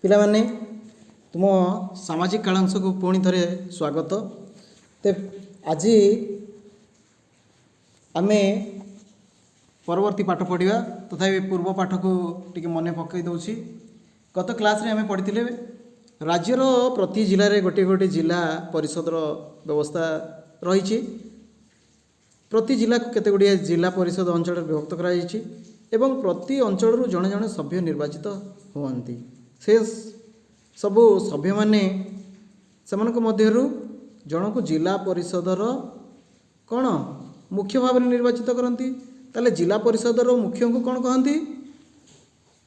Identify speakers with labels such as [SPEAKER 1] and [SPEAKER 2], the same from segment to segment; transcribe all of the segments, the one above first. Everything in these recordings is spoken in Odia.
[SPEAKER 1] ପିଲାମାନେ, ତୁମ ସାମାଜିକ କାଳାଂଶକୁ ପୁଣି ଥରେ ସ୍ୱାଗତ। ତେବେ ଆଜି ଆମେ ପରବର୍ତ୍ତୀ ପାଠ ପଢ଼ିବା, ତଥାପି ପୂର୍ବ ପାଠକୁ ଟିକେ ମନେ ପକାଇ ଦେଉଛି। ଗତ କ୍ଲାସ୍ରେ ଆମେ ପଢ଼ିଥିଲେ, ରାଜ୍ୟର ପ୍ରତି ଜିଲ୍ଲାରେ ଗୋଟିଏ ଗୋଟିଏ ଜିଲ୍ଲା ପରିଷଦର ବ୍ୟବସ୍ଥା ରହିଛି। ପ୍ରତି ଜିଲ୍ଲାକୁ କେତେ ଗୁଡ଼ିଏ ଜିଲ୍ଲା ପରିଷଦ ଅଞ୍ଚଳରେ ବିଭକ୍ତ କରାଯାଇଛି ଏବଂ ପ୍ରତି ଅଞ୍ଚଳରୁ ଜଣେ ଜଣେ ସଭ୍ୟ ନିର୍ବାଚିତ ହୁଅନ୍ତି। ସେ ସବୁ ସଭ୍ୟମାନେ, ସେମାନଙ୍କ ମଧ୍ୟରୁ ଜଣକୁ ଜିଲ୍ଲା ପରିଷଦର କ'ଣ ମୁଖ୍ୟ ଭାବରେ ନିର୍ବାଚିତ କରନ୍ତି। ତାହେଲେ ଜିଲ୍ଲା ପରିଷଦର ମୁଖ୍ୟଙ୍କୁ କ'ଣ କହନ୍ତି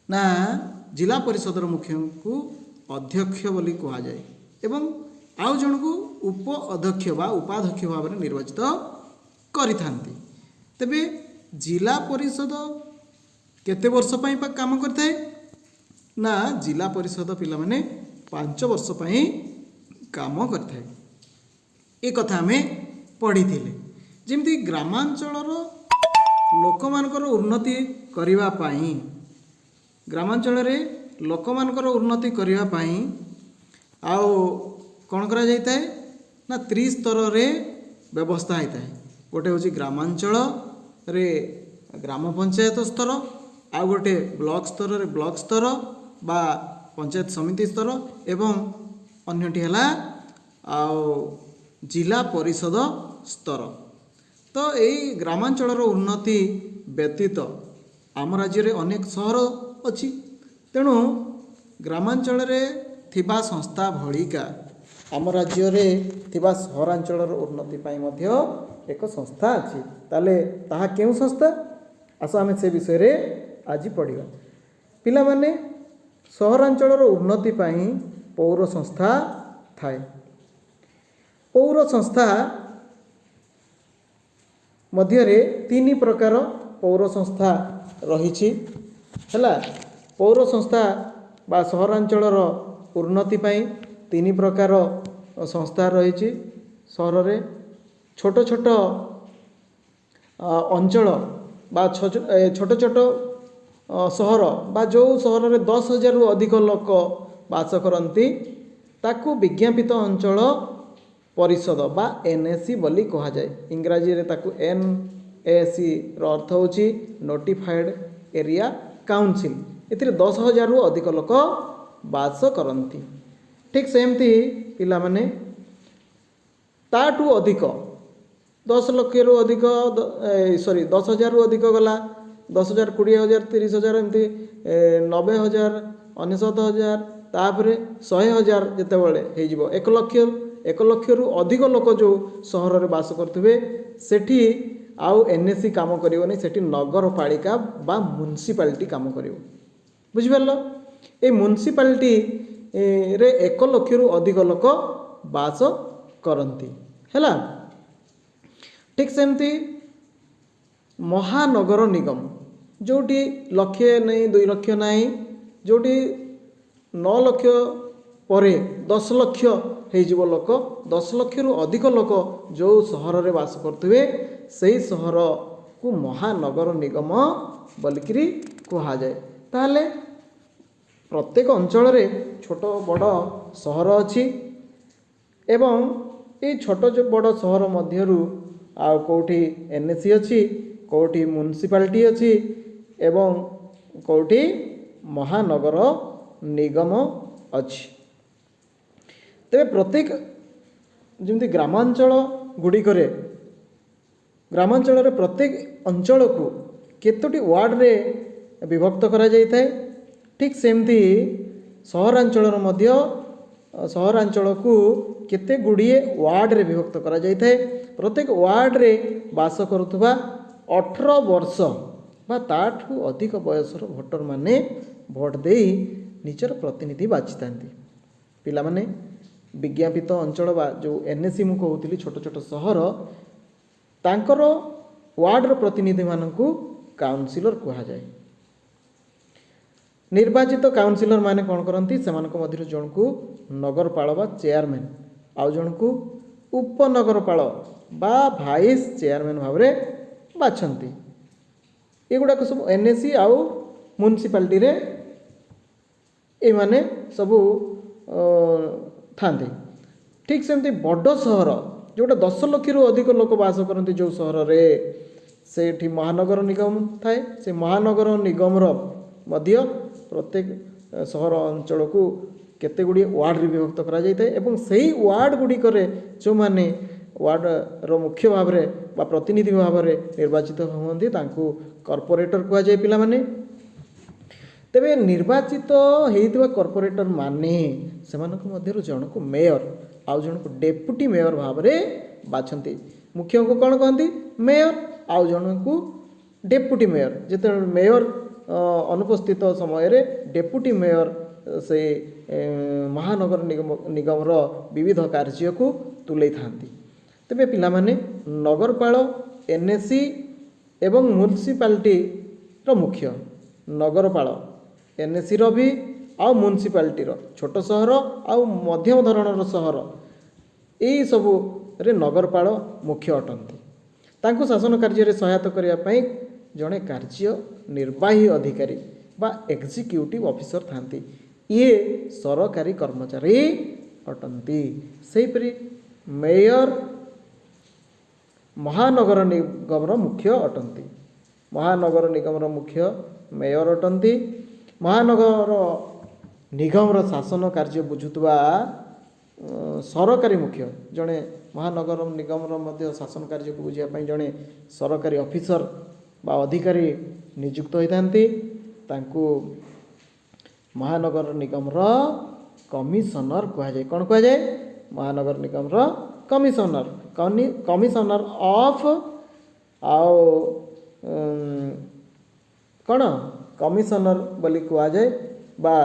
[SPEAKER 1] ନା, ଜିଲ୍ଲା ପରିଷଦର ମୁଖ୍ୟଙ୍କୁ ଅଧ୍ୟକ୍ଷ ବୋଲି କୁହାଯାଏ ଏବଂ ଆଉ ଜଣକୁ ଉପ ଅଧ୍ୟକ୍ଷ ବା ଉପାଧ୍ୟକ୍ଷ ଭାବରେ ନିର୍ବାଚିତ କରିଥାନ୍ତି। ତେବେ ଜିଲ୍ଲା ପରିଷଦ କେତେ ବର୍ଷ ପାଇଁ କାମ କରିଥାଏ ନା, ଜିଲ୍ଲା ପରିଷଦ ପିଲାମାନେ 5 ବର୍ଷ ପାଇଁ କାମ କରିଥାଏ। ଏ କଥା ଆମେ ପଢ଼ିଥିଲେ। ଯେମିତି ଗ୍ରାମାଞ୍ଚଳର ଲୋକମାନଙ୍କର ଉନ୍ନତି କରିବା ପାଇଁ, ଗ୍ରାମାଞ୍ଚଳରେ ଲୋକମାନଙ୍କର ଉନ୍ନତି କରିବା ପାଇଁ ଆଉ କ'ଣ କରାଯାଇଥାଏ ନା, ତ୍ରିସ୍ତରରେ ବ୍ୟବସ୍ଥା ହେଇଥାଏ। ଗୋଟେ ହେଉଛି ଗ୍ରାମାଞ୍ଚଳରେ ଗ୍ରାମ ପଞ୍ଚାୟତ ସ୍ତର, ଆଉ ଗୋଟେ ବ୍ଲକ ସ୍ତରରେ ବ୍ଲକ ସ୍ତର ବା ପଞ୍ଚାୟତ ସମିତି ସ୍ତର ଏବଂ ଅନ୍ୟଟି ହେଲା ଆଉ ଜିଲ୍ଲା ପରିଷଦ ସ୍ତର। ତ ଏଇ ଗ୍ରାମାଞ୍ଚଳର ଉନ୍ନତି ବ୍ୟତୀତ ଆମ ରାଜ୍ୟରେ ଅନେକ ସହର ଅଛି। ତେଣୁ ଗ୍ରାମାଞ୍ଚଳରେ ଥିବା ସଂସ୍ଥା ଭଳିକା ଆମ ରାଜ୍ୟରେ ଥିବା ସହରାଞ୍ଚଳର ଉନ୍ନତି ପାଇଁ ମଧ୍ୟ ଏକ ସଂସ୍ଥା ଅଛି। ତାହେଲେ ତାହା କେଉଁ ସଂସ୍ଥା? ଆସ, ଆମେ ସେ ବିଷୟରେ ଆଜି ପଢ଼ିବା। ପିଲାମାନେ, ସହରାଞ୍ଚଳର ଉନ୍ନତି ପାଇଁ ପୌର ସଂସ୍ଥା ଥାଏ। ପୌର ସଂସ୍ଥା ମଧ୍ୟରେ ତିନି ପ୍ରକାର ପୌର ସଂସ୍ଥା ରହିଛି। ହେଲା, ପୌର ସଂସ୍ଥା ବା ସହରାଞ୍ଚଳର ଉନ୍ନତି ପାଇଁ ତିନି ପ୍ରକାର ସଂସ୍ଥା ରହିଛି। ସହରରେ ଛୋଟ ଛୋଟ ଅଞ୍ଚଳ ବା ଛୋଟ ଛୋଟ ସହର ବା ଯେଉଁ ସହରରେ 10,000ରୁ ଅଧିକ ଲୋକ ବାସ କରନ୍ତି, ତାକୁ ବିଜ୍ଞାପିତ ଅଞ୍ଚଳ ପରିଷଦ ବା ଏନ୍ ଏ ସି ବୋଲି କୁହାଯାଏ। ଇଂରାଜୀରେ ତାକୁ ଏନ୍ ଏ ସିର ଅର୍ଥ ହେଉଛି ନୋଟିଫାଏଡ଼୍ ଏରିଆ କାଉନସିଲ୍। ଏଥିରେ 10,000ରୁ ଅଧିକ ଲୋକ ବାସ କରନ୍ତି। ଠିକ୍ ସେମିତି ପିଲାମାନେ, ତାଠୁ ଅଧିକ, 10 ଲକ୍ଷରୁ ଅଧିକ, ସରି, 10,000ରୁ ଅଧିକ ଗଲା, 10,000, 20,000, 30,000, ଏମିତି 90,000, 99,000, ତାପରେ 100,000 ଯେତେବେଳେ ହେଇଯିବ, 1 ଲକ୍ଷ, 1 ଲକ୍ଷରୁ ଅଧିକ ଲୋକ ଯେଉଁ ସହରରେ ବାସ କରୁଥିବେ, ସେଠି ଆଉ ଏନ୍ ଏ ସି କାମ କରିବନି। ସେଠି ନଗରପାଳିକା ବା ମ୍ୟୁନିସିପାଲିଟି କାମ କରିବ। ବୁଝିପାରିଲ? ଏଇ ମ୍ୟୁନିସିପାଲିଟି ରେ 1 ଲକ୍ଷରୁ ଅଧିକ ଲୋକ ବାସ କରନ୍ତି। ହେଲା, ଠିକ୍ ସେମିତି ମହାନଗର ନିଗମ, ଯେଉଁଠି ଲକ୍ଷେ ନାହିଁ, 2 ଲକ୍ଷ ନାହିଁ, ଯେଉଁଠି 9 ଲକ୍ଷ ପରେ 10 ଲକ୍ଷ ହେଇଯିବ ଲୋକ, 10 ଲକ୍ଷରୁ ଅଧିକ ଲୋକ ଯେଉଁ ସହରରେ ବାସ କରୁଥିବେ, ସେଇ ସହରକୁ ମହାନଗର ନିଗମ ବୋଲିକିରି କୁହାଯାଏ। ତାହେଲେ ପ୍ରତ୍ୟେକ ଅଞ୍ଚଳରେ ଛୋଟ ବଡ଼ ସହର ଅଛି ଏବଂ ଏଇ ଛୋଟ ବଡ଼ ସହର ମଧ୍ୟରୁ ଆଉ କେଉଁଠି ଏନ୍ ଏ ସି ଅଛି, କେଉଁଠି ମ୍ୟୁନିସିପାଲିଟି ଅଛି ଏବଂ କେଉଁଠି ମହାନଗର ନିଗମ ଅଛି। ତେବେ ପ୍ରତ୍ୟେକ ଯେମିତି ଗ୍ରାମାଞ୍ଚଳ ଗୁଡ଼ିକରେ, ଗ୍ରାମାଞ୍ଚଳରେ ପ୍ରତ୍ୟେକ ଅଞ୍ଚଳକୁ କେତୋଟି ୱାର୍ଡ଼ରେ ବିଭକ୍ତ କରାଯାଇଥାଏ, ଠିକ୍ ସେମିତି ସହରାଞ୍ଚଳର ମଧ୍ୟ ସହରାଞ୍ଚଳକୁ କେତେ ଗୁଡ଼ିଏ ୱାର୍ଡ଼ରେ ବିଭକ୍ତ କରାଯାଇଥାଏ। ପ୍ରତ୍ୟେକ ୱାର୍ଡ଼ରେ ବାସ କରୁଥିବା 18 ବର୍ଷ ବା ତାଠୁ ଅଧିକ ବୟସର ଭୋଟରମାନେ ଭୋଟ ଦେଇ ନିଜର ପ୍ରତିନିଧି ବାଛିଥାନ୍ତି। ପିଲାମାନେ, ବିଜ୍ଞାପିତ ଅଞ୍ଚଳ ବା ଯେଉଁ ଏନ୍ ଏ ସି ମୁଁ କହୁଥିଲି, ଛୋଟ ଛୋଟ ସହର, ତାଙ୍କର ୱାର୍ଡ଼ର ପ୍ରତିନିଧିମାନଙ୍କୁ କାଉନସିଲର କୁହାଯାଏ। ନିର୍ବାଚିତ କାଉନସିଲର ମାନେ କ'ଣ କରନ୍ତି? ସେମାନଙ୍କ ମଧ୍ୟରୁ ଜଣକୁ ନଗରପାଳ ବା ଚେୟାରମ୍ୟାନ୍, ଆଉ ଜଣକୁ ଉପନଗରପାଳ ବା ଭାଇସ୍ ଚେୟାରମ୍ୟାନ୍ ଭାବରେ ବାଛନ୍ତି। ଏଗୁଡ଼ାକ ସବୁ ଏନ୍ ଏ ସି ଆଉ ମ୍ୟୁନିସିପାଲିଟିରେ ଏମାନେ ସବୁ ଥାଆନ୍ତି। ଠିକ୍ ସେମିତି ବଡ଼ ସହର ଯେଉଁଟା 10 ଲକ୍ଷରୁ ଅଧିକ ଲୋକ ବାସ କରନ୍ତି ଯେଉଁ ସହରରେ, ସେଇଠି ମହାନଗର ନିଗମ ଥାଏ। ସେ ମହାନଗର ନିଗମର ମଧ୍ୟ ପ୍ରତ୍ୟେକ ସହର ଅଞ୍ଚଳକୁ କେତେ ଗୁଡ଼ିଏ ୱାର୍ଡ଼ରେ ବିଭକ୍ତ କରାଯାଇଥାଏ ଏବଂ ସେଇ ୱାର୍ଡ଼ ଗୁଡ଼ିକରେ ଯେଉଁମାନେ ୱାର୍ଡ଼ର ମୁଖ୍ୟ ଭାବରେ ବା ପ୍ରତିନିଧି ଭାବରେ ନିର୍ବାଚିତ ହୁଅନ୍ତି, ତାଙ୍କୁ କର୍ପୋରେଟର କୁହାଯାଏ ପିଲାମାନେ। ତେବେ ନିର୍ବାଚିତ ହେଇଥିବା କର୍ପୋରେଟର ମାନେ ସେମାନଙ୍କ ମଧ୍ୟରୁ ଜଣକୁ ମେୟର ଆଉ ଜଣକୁ ଡେପୁଟି ମେୟର ଭାବରେ ବାଛନ୍ତି। ମୁଖ୍ୟଙ୍କୁ କ'ଣ କହନ୍ତି? ମେୟର। ଆଉ ଜଣଙ୍କୁ ଡେପୁଟି ମେୟର। ଯେତେବେଳେ ମେୟର ଅନୁପସ୍ଥିତ ସମୟରେ ଡେପୁଟି ମେୟର ସେ ମହାନଗର ନିଗମର ବିବିଧ କାର୍ଯ୍ୟକୁ ତୁଲେଇଥାନ୍ତି। ତେବେ ପିଲାମାନେ, ନଗରପାଳ, ଏନ୍ଏସି ଏବଂ ମ୍ୟୁନିସିପାଲିଟିର ମୁଖ୍ୟ, ନଗରପାଳ ଏନ୍ଏସିର ବି ଆଉ ମ୍ୟୁନିସିପାଲିଟିର, ଛୋଟ ସହର ଆଉ ମଧ୍ୟମ ଧରଣର ସହର ଏଇସବୁରେ ନଗରପାଳ ମୁଖ୍ୟ ଅଟନ୍ତି। ତାଙ୍କୁ ଶାସନ କାର୍ଯ୍ୟରେ ସହାୟତା କରିବା ପାଇଁ ଜଣେ କାର୍ଯ୍ୟ ନିର୍ବାହୀ ଅଧିକାରୀ ବା ଏକ୍ଜିକ୍ୟୁଟିଭ୍ ଅଫିସର ଥାନ୍ତି। ଇଏ ସରକାରୀ କର୍ମଚାରୀ ଅଟନ୍ତି। ସେହିପରି ମେୟର ମହାନଗର ନିଗମର ମୁଖ୍ୟ ଅଟନ୍ତି। ମହାନଗର ନିଗମର ମୁଖ୍ୟ ମେୟର ଅଟନ୍ତି। ମହାନଗର ନିଗମର ଶାସନ କାର୍ଯ୍ୟ ବୁଝୁଥିବା ସରକାରୀ ମୁଖ୍ୟ ଜଣେ, ମହାନଗର ନିଗମର ମଧ୍ୟ ଶାସନ କାର୍ଯ୍ୟକୁ ବୁଝିବା ପାଇଁ ଜଣେ ସରକାରୀ ଅଫିସର ବା ଅଧିକାରୀ ନିଯୁକ୍ତ ହୋଇଥାନ୍ତି। ତାଙ୍କୁ ମହାନଗର ନିଗମର କମିଶନର କୁହାଯାଏ। କ'ଣ କୁହାଯାଏ? ମହାନଗର ନିଗମର କମିଶନର, କମିଶନର ଅଫ୍ ଆଉ କ'ଣ କମିଶନର ବୋଲି କୁହାଯାଏ ବା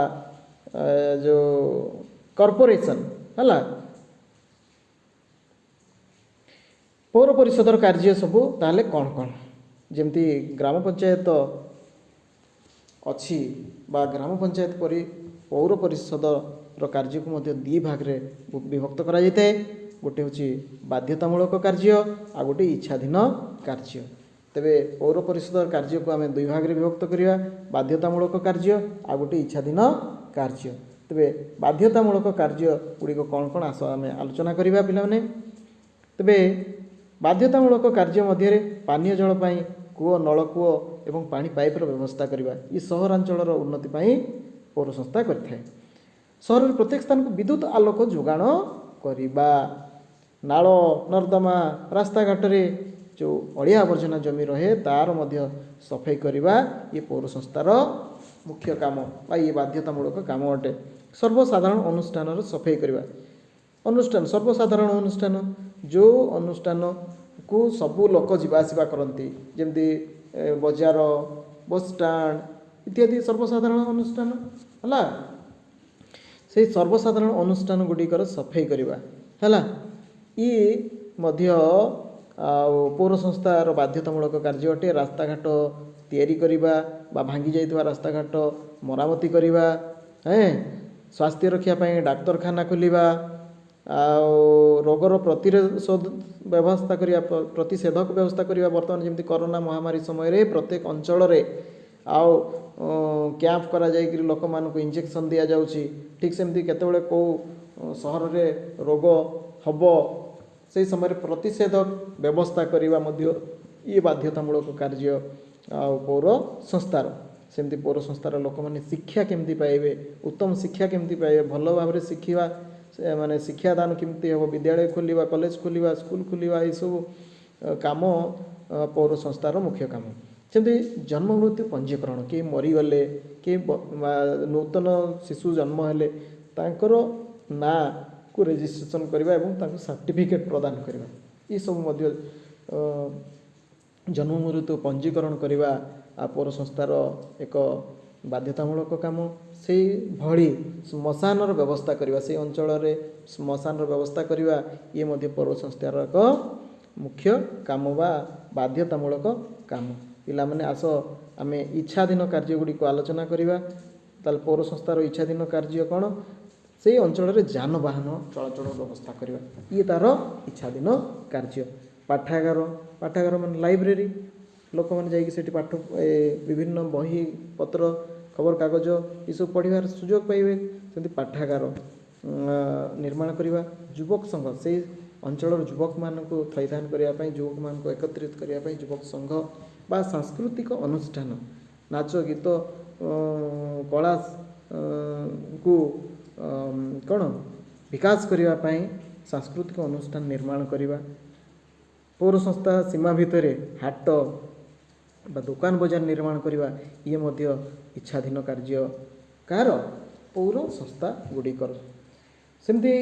[SPEAKER 1] ଯେଉଁ କର୍ପୋରେସନ୍ ହେଲା। ପୌର ପରିଷଦର କାର୍ଯ୍ୟ ସବୁ ତାହେଲେ କ'ଣ କ'ଣ? ଯେମିତି ଗ୍ରାମ ପଞ୍ଚାୟତ ଅଛି ବା ଗ୍ରାମ ପଞ୍ଚାୟତ ପରି ପୌର ପରିଷଦର କାର୍ଯ୍ୟକୁ ମଧ୍ୟ ଦୁଇ ଭାଗରେ ବିଭକ୍ତ କରାଯାଇଥାଏ। ଗୋଟେ ହେଉଛି ବାଧ୍ୟତାମୂଳକ କାର୍ଯ୍ୟ ଆଉ ଗୋଟେ ଇଚ୍ଛାଧୀନ କାର୍ଯ୍ୟ। ତେବେ ପୌର ପରିଷଦର କାର୍ଯ୍ୟକୁ ଆମେ ଦୁଇ ଭାଗରେ ବିଭକ୍ତ କରିବା, ବାଧ୍ୟତାମୂଳକ କାର୍ଯ୍ୟ ଆଉ ଗୋଟେ ଇଚ୍ଛାଧୀନ କାର୍ଯ୍ୟ। ତେବେ ବାଧ୍ୟତାମୂଳକ କାର୍ଯ୍ୟ ଗୁଡ଼ିକ କ'ଣ କ'ଣ, ଆସ ଆମେ ଆଲୋଚନା କରିବା ପିଲାମାନେ। ତେବେ ବାଧ୍ୟତାମୂଳକ କାର୍ଯ୍ୟ ମଧ୍ୟରେ ପାନୀୟ ଜଳ ପାଇଁ କୂଅ, ନଳକୂଅ ଏବଂ ପାଣି ପାଇପ୍ର ବ୍ୟବସ୍ଥା କରିବା, ଏ ସହରାଞ୍ଚଳର ଉନ୍ନତି ପାଇଁ ପୌର ସଂସ୍ଥା କରିଥାଏ। ସହରର ପ୍ରତ୍ୟେକ ସ୍ଥାନକୁ ବିଦ୍ୟୁତ ଆଲୋକ ଯୋଗାଣ କରିବା, ନାଳ ନର୍ଦ୍ଦମା ରାସ୍ତାଘାଟରେ ଯେଉଁ ଅଳିଆ ଆବର୍ଜନା ଜମି ରହେ ତା'ର ମଧ୍ୟ ସଫେଇ କରିବା, ଇଏ ପୌର ସଂସ୍ଥାର ମୁଖ୍ୟ କାମ ବା ଇଏ ବାଧ୍ୟତାମୂଳକ କାମ ଅଟେ। ସର୍ବସାଧାରଣ ଅନୁଷ୍ଠାନର ସଫେଇ କରିବା, ଅନୁଷ୍ଠାନ, ସର୍ବସାଧାରଣ ଅନୁଷ୍ଠାନ, ଯେଉଁ ଅନୁଷ୍ଠାନକୁ ସବୁ ଲୋକ ଯିବା ଆସିବା କରନ୍ତି, ଯେମିତି ବଜାର, ବସଷ୍ଟାଣ୍ଡ ଇତ୍ୟାଦି ସର୍ବସାଧାରଣ ଅନୁଷ୍ଠାନ ହେଲା। ସେଇ ସର୍ବସାଧାରଣ ଅନୁଷ୍ଠାନ ଗୁଡ଼ିକର ସଫେଇ କରିବା ହେଲା, ଇଏ ମଧ୍ୟ ଆଉ ପୌର ସଂସ୍ଥାର ବାଧ୍ୟତାମୂଳକ କାର୍ଯ୍ୟ ଅଟେ। ରାସ୍ତାଘାଟ ତିଆରି କରିବା ବା ଭାଙ୍ଗି ଯାଇଥିବା ରାସ୍ତାଘାଟ ମରାମତି କରିବା, ସ୍ୱାସ୍ଥ୍ୟ ରକ୍ଷା ପାଇଁ ଡାକ୍ତରଖାନା ଖୋଲିବା ଆଉ ରୋଗର ପ୍ରତିରୋଧ ବ୍ୟବସ୍ଥା କରିବା, ପ୍ରତିଷେଧକ ବ୍ୟବସ୍ଥା କରିବା। ବର୍ତ୍ତମାନ ଯେମିତି କରୋନା ମହାମାରୀ ସମୟରେ ପ୍ରତ୍ୟେକ ଅଞ୍ଚଳରେ ଆଉ କ୍ୟାମ୍ପ କରାଯାଇକରି ଲୋକମାନଙ୍କୁ ଇଞ୍ଜେକ୍ସନ୍ ଦିଆଯାଉଛି, ଠିକ୍ ସେମିତି କେତେବେଳେ କେଉଁ ସହରରେ ରୋଗ ହେବ ସେଇ ସମୟରେ ପ୍ରତିଷେଧକ ବ୍ୟବସ୍ଥା କରିବା ମଧ୍ୟ ଇଏ ବାଧ୍ୟତାମୂଳକ କାର୍ଯ୍ୟ ଆଉ ପୌର ସଂସ୍ଥାର। ସେମିତି ପୌର ସଂସ୍ଥାର ଲୋକମାନେ ଶିକ୍ଷା କେମିତି ପାଇବେ, ଉତ୍ତମ ଶିକ୍ଷା କେମିତି ପାଇବେ, ଭଲ ଭାବରେ ଶିଖିବା, ମାନେ ଶିକ୍ଷାଦାନ କେମିତି ହେବ, ବିଦ୍ୟାଳୟ ଖୋଲିବା, କଲେଜ ଖୋଲିବା, ସ୍କୁଲ ଖୋଲିବା, ଏସବୁ କାମ ପୌର ସଂସ୍ଥାର ମୁଖ୍ୟ କାମ। ସେମିତି ଜନ୍ମ ମୃତ୍ୟୁ ପଞ୍ଜୀକରଣ, କିଏ ମରିଗଲେ, କିଏ ନୂତନ ଶିଶୁ ଜନ୍ମ ହେଲେ ତାଙ୍କର ନାଁକୁ ରେଜିଷ୍ଟ୍ରେସନ୍ କରିବା ଏବଂ ତାଙ୍କୁ ସାର୍ଟିଫିକେଟ୍ ପ୍ରଦାନ କରିବା, ଏସବୁ ମଧ୍ୟ ଜନ୍ମ ମୃତ୍ୟୁ ପଞ୍ଜୀକରଣ କରିବା ପୌର ସଂସ୍ଥାର ଏକ ବାଧ୍ୟତାମୂଳକ କାମ। ସେଇଭଳି ଶ୍ମଶାନର ବ୍ୟବସ୍ଥା କରିବା, ସେଇ ଅଞ୍ଚଳରେ ଶ୍ମଶାନର ବ୍ୟବସ୍ଥା କରିବା, ଇଏ ମଧ୍ୟ ପୌର ସଂସ୍ଥାର ଏକ ମୁଖ୍ୟ କାମ ବା ବାଧ୍ୟତାମୂଳକ କାମ। ପିଲାମାନେ, ଆସ ଆମେ ଇଚ୍ଛାଧୀନ କାର୍ଯ୍ୟ ଗୁଡ଼ିକୁ ଆଲୋଚନା କରିବା। ତାହେଲେ ପୌର ସଂସ୍ଥାର ଇଚ୍ଛାଧୀନ କାର୍ଯ୍ୟ କ'ଣ? ସେଇ ଅଞ୍ଚଳରେ ଯାନବାହନ ଚଳାଚଳ ବ୍ୟବସ୍ଥା କରିବା, ଇଏ ତା'ର ଇଚ୍ଛାଧୀନ କାର୍ଯ୍ୟ। ପାଠାଗାର, ପାଠାଗାର ମାନେ ଲାଇବ୍ରେରୀ, ଲୋକମାନେ ଯାଇକି ସେଠି ପାଠ ବିଭିନ୍ନ ବହି ପତ୍ର ଖବରକାଗଜ ଏସବୁ ପଢ଼ିବାର ସୁଯୋଗ ପାଇବେ। ସେମିତି ପାଠାଗାର ନିର୍ମାଣ କରିବା, ଯୁବକ ସଂଘ, ସେଇ ଅଞ୍ଚଳର ଯୁବକମାନଙ୍କୁ ଥଇଥାନ କରିବା ପାଇଁ, ଯୁବକମାନଙ୍କୁ ଏକତ୍ରିତ କରିବା ପାଇଁ ଯୁବକ ସଂଘ ବା ସାଂସ୍କୃତିକ ଅନୁଷ୍ଠାନ, ନାଚ ଗୀତ କଳା କୁ କ'ଣ ବିକାଶ କରିବା ପାଇଁ ସାଂସ୍କୃତିକ ଅନୁଷ୍ଠାନ ନିର୍ମାଣ କରିବା, ପୌର ସଂସ୍ଥା ସୀମା ଭିତରେ ହାଟ ବା ଦୋକାନ ବଜାର ନିର୍ମାଣ କରିବା, ଇଏ ମଧ୍ୟ ଇଚ୍ଛାଧୀନ କାର୍ଯ୍ୟ କାହାର? ପୌର ସଂସ୍ଥା ଗୁଡ଼ିକର। ସେମିତି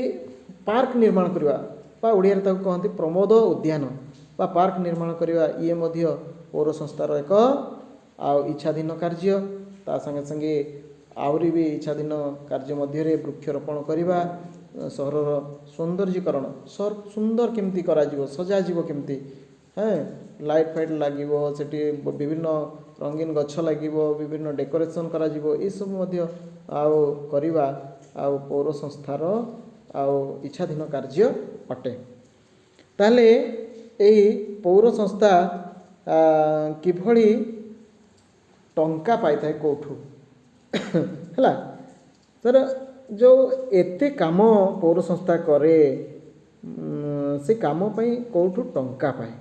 [SPEAKER 1] ପାର୍କ ନିର୍ମାଣ କରିବା ବା ଓଡ଼ିଆରେ ତାକୁ କହନ୍ତି ପ୍ରମୋଦ ଉଦ୍ୟାନ ବା ପାର୍କ ନିର୍ମାଣ କରିବା, ଇଏ ମଧ୍ୟ ପୌର ସଂସ୍ଥାର ଏକ ଆଉ ଇଚ୍ଛାଧୀନ କାର୍ଯ୍ୟ। ତା ସାଙ୍ଗେ ସାଙ୍ଗେ ଆହୁରି ବି ଇଚ୍ଛାଧୀନ କାର୍ଯ୍ୟ ମଧ୍ୟରେ ବୃକ୍ଷରୋପଣ କରିବା, ସହରର ସୌନ୍ଦର୍ଯ୍ୟକରଣ, ସହର ସୁନ୍ଦର କେମିତି କରାଯିବ, ସଜାଯିବ କେମିତି, ହେଁ ଲାଇଟ୍ ଫାଇଟ୍ ଲାଗିବ ସେଠି, ବିଭିନ୍ନ ରଙ୍ଗୀନ ଗଛ ଲାଗିବ, ବିଭିନ୍ନ ଡେକୋରେସନ୍ କରାଯିବ, ଏସବୁ ମଧ୍ୟ ଆଉ କରିବା ଆଉ ପୌର ସଂସ୍ଥାର ଆଉ ଇଚ୍ଛାଧୀନ କାର୍ଯ୍ୟ ଅଟେ। ତାହେଲେ ଏଇ ପୌର ସଂସ୍ଥା କିଭଳି ଟଙ୍କା ପାଇଥାଏ, କେଉଁଠୁ? ହେଲା ସାର୍, ଯେଉଁ ଏତେ କାମ ପୌର ସଂସ୍ଥା କରେ, ସେ କାମ ପାଇଁ କେଉଁଠୁ ଟଙ୍କା ପାଏ?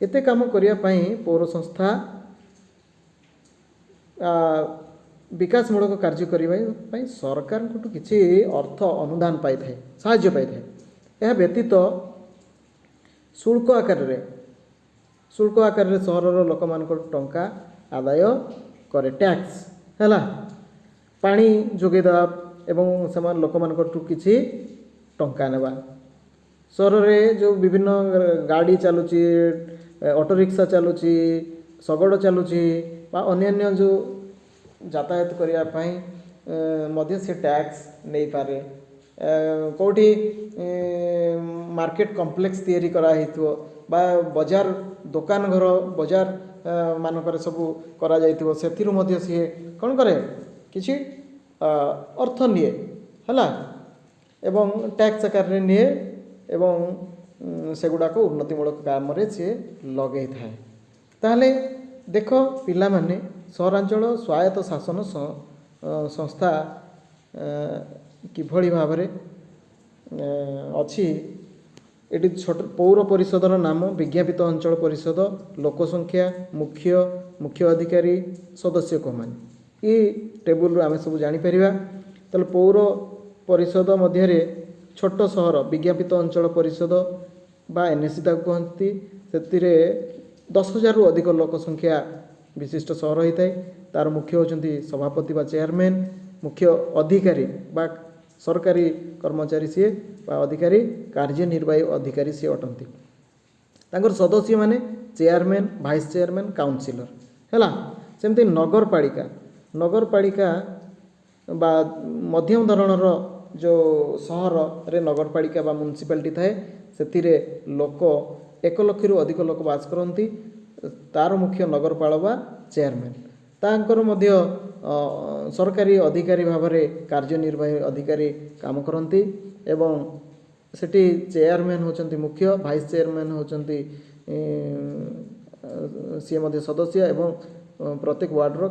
[SPEAKER 1] ଏତେ କାମ କରିବା ପାଇଁ ପୌର ସଂସ୍ଥା ବିକାଶମୂଳକ କାର୍ଯ୍ୟ କରିବା ପାଇଁ ସରକାରଙ୍କଠୁ କିଛି ଅର୍ଥ ଅନୁଦାନ ପାଇଥାଏ, ସାହାଯ୍ୟ ପାଇଥାଏ। ଏହା ବ୍ୟତୀତ ଶୁଳ୍କ ଆକାରରେ ସହରର ଲୋକମାନଙ୍କଠୁ ଟଙ୍କା ଆଦାୟ କରେ, ଟ୍ୟାକ୍ସ। ହେଲା, ପାଣି ଯୋଗାଇ ଦେବା ଏବଂ ସେମାନେ ଲୋକମାନଙ୍କଠୁ କିଛି ଟଙ୍କା ନେବା, ସହରରେ ଯେଉଁ ବିଭିନ୍ନ ଗାଡ଼ି ଚାଲୁଛି, ଅଟୋ ରିକ୍ସା ଚାଲୁଛି, ଶଗଡ଼ ଚାଲୁଛି ବା ଅନ୍ୟାନ୍ୟ ଯେଉଁ ଯାତାୟାତ କରିବା ପାଇଁ ମଧ୍ୟ ସେ ଟ୍ୟାକ୍ସ ନେଇପାରେ। କେଉଁଠି ମାର୍କେଟ କମ୍ପ୍ଲେକ୍ସ ତିଆରି କରାହେଇଥିବ ବା ବଜାର ଦୋକାନ ଘର ବଜାର ମାନଙ୍କରେ ସବୁ କରାଯାଇଥିବ, ସେଥିରୁ ମଧ୍ୟ ସିଏ କ'ଣ କରେ? କିଛି ଅର୍ଥ ନିଏ, ହେଲା, ଏବଂ ଟ୍ୟାକ୍ସ ଆକାରରେ ନିଏ ଏବଂ ସେଗୁଡ଼ାକ ଉନ୍ନତିମୂଳକ କାମରେ ସିଏ ଲଗେଇଥାଏ। ତାହେଲେ ଦେଖ ପିଲାମାନେ, ସହରାଞ୍ଚଳ ସ୍ୱାୟତ୍ତ ଶାସନ ସଂସ୍ଥା କିଭଳି ଭାବରେ ଅଛି। ଏଠି ଛୋଟ ପୌର ପରିଷଦର ନାମ, ବିଜ୍ଞାପିତ ଅଞ୍ଚଳ ପରିଷଦ, ଲୋକ ସଂଖ୍ୟା, ମୁଖ୍ୟ, ମୁଖ୍ୟ ଅଧିକାରୀ, ସଦସ୍ୟ କୋଉମାନେ, ଏ ଟେବୁଲରୁ ଆମେ ସବୁ ଜାଣିପାରିବା। ତାହେଲେ ପୌର ପରିଷଦ ମଧ୍ୟରେ ଛୋଟ ସହର ବିଜ୍ଞାପିତ ଅଞ୍ଚଳ ପରିଷଦ ବା ଏନ୍ଏସି ତାକୁ କହନ୍ତି, ସେଥିରେ 10,000ରୁ ଅଧିକ ଲୋକ ସଂଖ୍ୟା ବିଶିଷ୍ଟ ସହର ହୋଇଥାଏ। ତାର ମୁଖ୍ୟ ହେଉଛନ୍ତି ସଭାପତି ବା ଚେୟାରମ୍ୟାନ୍, ମୁଖ୍ୟ ଅଧିକାରୀ ବା ସରକାରୀ କର୍ମଚାରୀ ସିଏ ବା ଅଧିକାରୀ, କାର୍ଯ୍ୟନିର୍ବାହୀ ଅଧିକାରୀ ସିଏ ଅଟନ୍ତି। ତାଙ୍କର ସଦସ୍ୟମାନେ ଚେୟାରମ୍ୟାନ୍, ଭାଇସ୍ ଚେୟାରମ୍ୟାନ୍, କାଉନସିଲର। ହେଲା, ସେମିତି ନଗରପାଳିକା। ନଗରପାଳିକା ବା ମଧ୍ୟମ ଧରଣର ଯେଉଁ ସହରରେ ନଗରପାଳିକା ବା ମ୍ୟୁନିସିପାଲିଟି ଥାଏ, ସେଥିରେ ଲୋକ 1 ଲକ୍ଷରୁ ଅଧିକ ଲୋକ ବାସ କରନ୍ତି। ତାର ମୁଖ୍ୟ ନଗରପାଳ ବା ଚେୟାରମ୍ୟାନ୍। ତାଙ୍କର ମଧ୍ୟ ସରକାରୀ ଅଧିକାରୀ ଭାବରେ କାର୍ଯ୍ୟନିର୍ବାହୀ ଅଧିକାରୀ କାମ କରନ୍ତି ଏବଂ ସେଠି ଚେୟାରମ୍ୟାନ୍ ହେଉଛନ୍ତି ମୁଖ୍ୟ, ଭାଇସ୍ ଚେୟାରମ୍ୟାନ୍ ହେଉଛନ୍ତି ସିଏ ମଧ୍ୟ ସଦସ୍ୟ ଏବଂ ପ୍ରତ୍ୟେକ ୱାର୍ଡ଼ର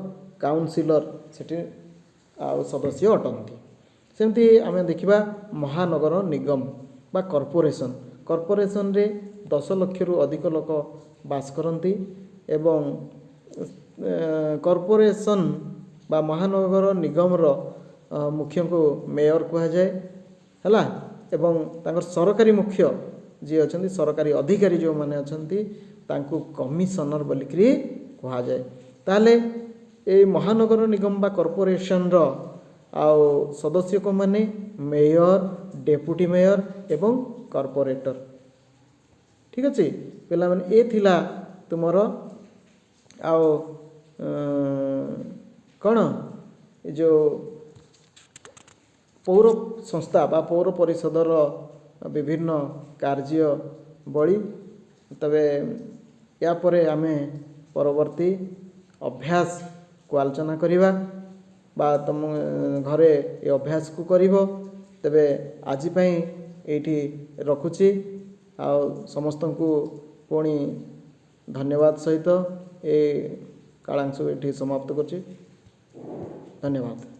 [SPEAKER 1] କାଉନସିଲର ସେଠି ଆଉ ସଦସ୍ୟ ଅଟନ୍ତି। ସେମିତି ଆମେ ଦେଖିବା ମହାନଗର ନିଗମ ବା କର୍ପୋରେସନ୍। କର୍ପୋରେସନରେ 10 ଲକ୍ଷରୁ ଅଧିକ ଲୋକ ବାସ କରନ୍ତି ଏବଂ କର୍ପୋରେସନ୍ ବା ମହାନଗର ନିଗମର ମୁଖ୍ୟଙ୍କୁ ମେୟର କୁହାଯାଏ। ହେଲା, ଏବଂ ତାଙ୍କର ସରକାରୀ ମୁଖ୍ୟ ଯିଏ ଅଛନ୍ତି, ସରକାରୀ ଅଧିକାରୀ ଯେଉଁମାନେ ଅଛନ୍ତି, ତାଙ୍କୁ କମିଶନର ବୋଲିକିରି କୁହାଯାଏ। ତାହେଲେ ଏଇ ମହାନଗର ନିଗମ ବା କର୍ପୋରେସନର ଆଉ ସଦସ୍ୟ କୋଉମାନେ? ମେୟର, ଡେପୁଟି ମେୟର ଏବଂ କର୍ପୋରେଟର। ଠିକ୍ ଅଛି ପିଲାମାନେ, ଏ ଥିଲା ତୁମର ଆଉ କ'ଣ ଏ ଯେଉଁ ପୌର ସଂସ୍ଥା ବା ପୌର ପରିଷଦର ବିଭିନ୍ନ କାର୍ଯ୍ୟାବଳୀ। ତେବେ ୟା ପରେ ଆମେ ପରବର୍ତ୍ତୀ ଅଭ୍ୟାସକୁ ଆଲୋଚନା କରିବା ବା ତୁମ ଘରେ ଏ ଅଭ୍ୟାସକୁ କରିବ। ତେବେ ଆଜି ପାଇଁ ଏଇଠି ରଖୁଛି ଆଉ ସମସ୍ତଙ୍କୁ ପୁଣି ଧନ୍ୟବାଦ ସହିତ ଏ କାଳାଂଶ ଏଠି ସମାପ୍ତ କରୁଛି। ଧନ୍ୟବାଦ।